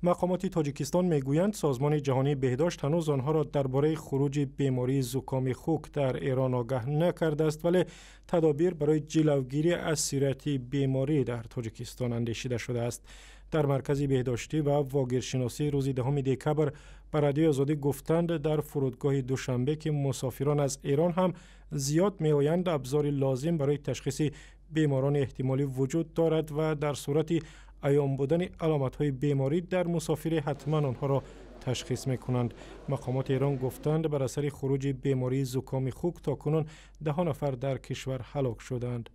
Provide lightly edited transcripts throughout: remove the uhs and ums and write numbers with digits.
Мақомоти Тоҷикистон мегӯянд, Созмони Ҷаҳонии Беҳдошт ҳанӯз онҳоро дар бораи хуруҷи бемории зукоми хук дар Эрон огаҳ накардааст, вале тадобир барои ҷилавгирӣ аз сирояти беморӣ дар Тоҷикистон андешида шудааст. Дар Маркази беҳдоштӣ ва вогиршиносӣ рӯзи 10 декабр ба Радиои Озодӣ гуфтанд, дар фурудгоҳи Душанбе, ки мусофирон аз Эрон ҳам зиёд меоянд, абзори лозим барои ташхиси беморони эҳтимолӣ вуҷуд дорад ва дар сурати аён будани аломатҳои беморӣ дар мусофире ҳатман онҳоро ташхис мекунанд. Мақомоти Эрон гуфтанд, бар асари хуруҷи бемории зукоми хук то кунун даҳо нафар дар кишвар ҳалок шуданд.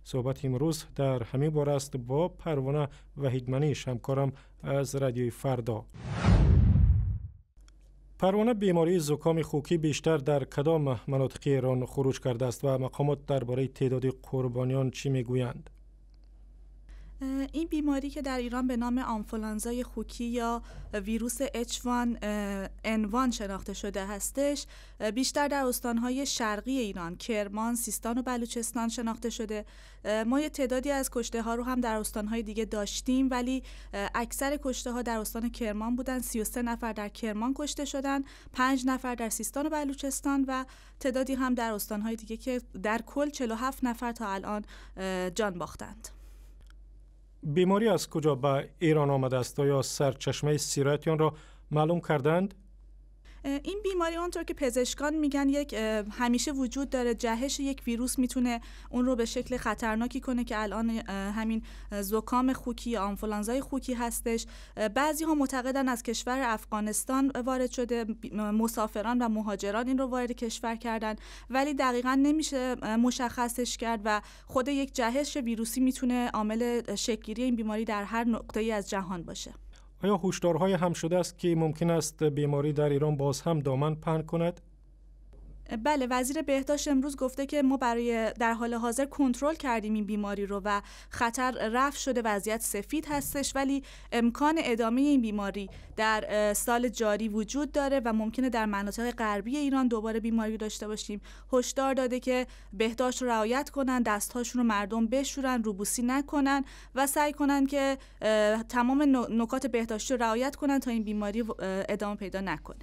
Суҳбати имрӯз дар ҳамин бора аст бо Парвона Ваҳидманиш, ҳамкорам аз Радиои Фардо. Парвона, бемории зукоми хукӣ бештар дар кадом манотиқи Эрон хуруҷ кардааст ва мақомот дар бораи теъдоди қурбониён чӣ мегӯянд? این بیماری که در ایران به نام آنفولانزای خوکی یا ویروس H1N1 شناخته شده هستش، بیشتر در استانهای شرقی ایران، کرمان، سیستان و بلوچستان شناخته شده. ما یه تعدادی از کشته ها رو هم در استانهای دیگه داشتیم، ولی اکثر کشته ها در استان کرمان بودن. 33 نفر در کرمان کشته شدن، 5 نفر در سیستان و بلوچستان و تعدادی هم در استانهای دیگه که در کل 47 نفر تا الان جان باختند. بیماری از کجا به ایران آمده است؟ یا سرچشمه سرایت آن را معلوم کردند؟ این بیماری آنطور که پزشکان میگن یک همیشه وجود داره. جهش یک ویروس میتونه اون رو به شکل خطرناکی کنه که الان همین زکام خوکی یا آنفولانزای خوکی هستش. بعضی ها معتقدن از کشور افغانستان وارد شده، مسافران و مهاجران این رو وارد کشور کردن، ولی دقیقا نمیشه مشخصش کرد و خود یک جهش ویروسی میتونه عامل شکلگیری این بیماری در هر نقطه‌ای از جهان باشه. آیا هشدارهای هم شده است که ممکن است بیماری در ایران باز هم دامن پهن کند؟ بله، وزیر بهداشت امروز گفته که ما برای در حال حاضر کنترل کردیم این بیماری رو و خطر رفع شده، وضعیت سفید هستش، ولی امکان ادامه این بیماری در سال جاری وجود داره و ممکنه در مناطق غربی ایران دوباره بیماری داشته باشیم. هشدار داده که بهداشت رو رعایت کنن، دستهاشون رو مردم بشورن، روبوسی نکنن و سعی کنن که تمام نکات بهداشتی رو رعایت کنن تا این بیماری ادامه پیدا نکنه.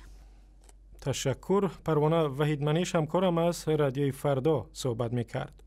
تشکر. پروانه وحیدمنیش، همکارم از رادیوی فردا صحبت میکرد.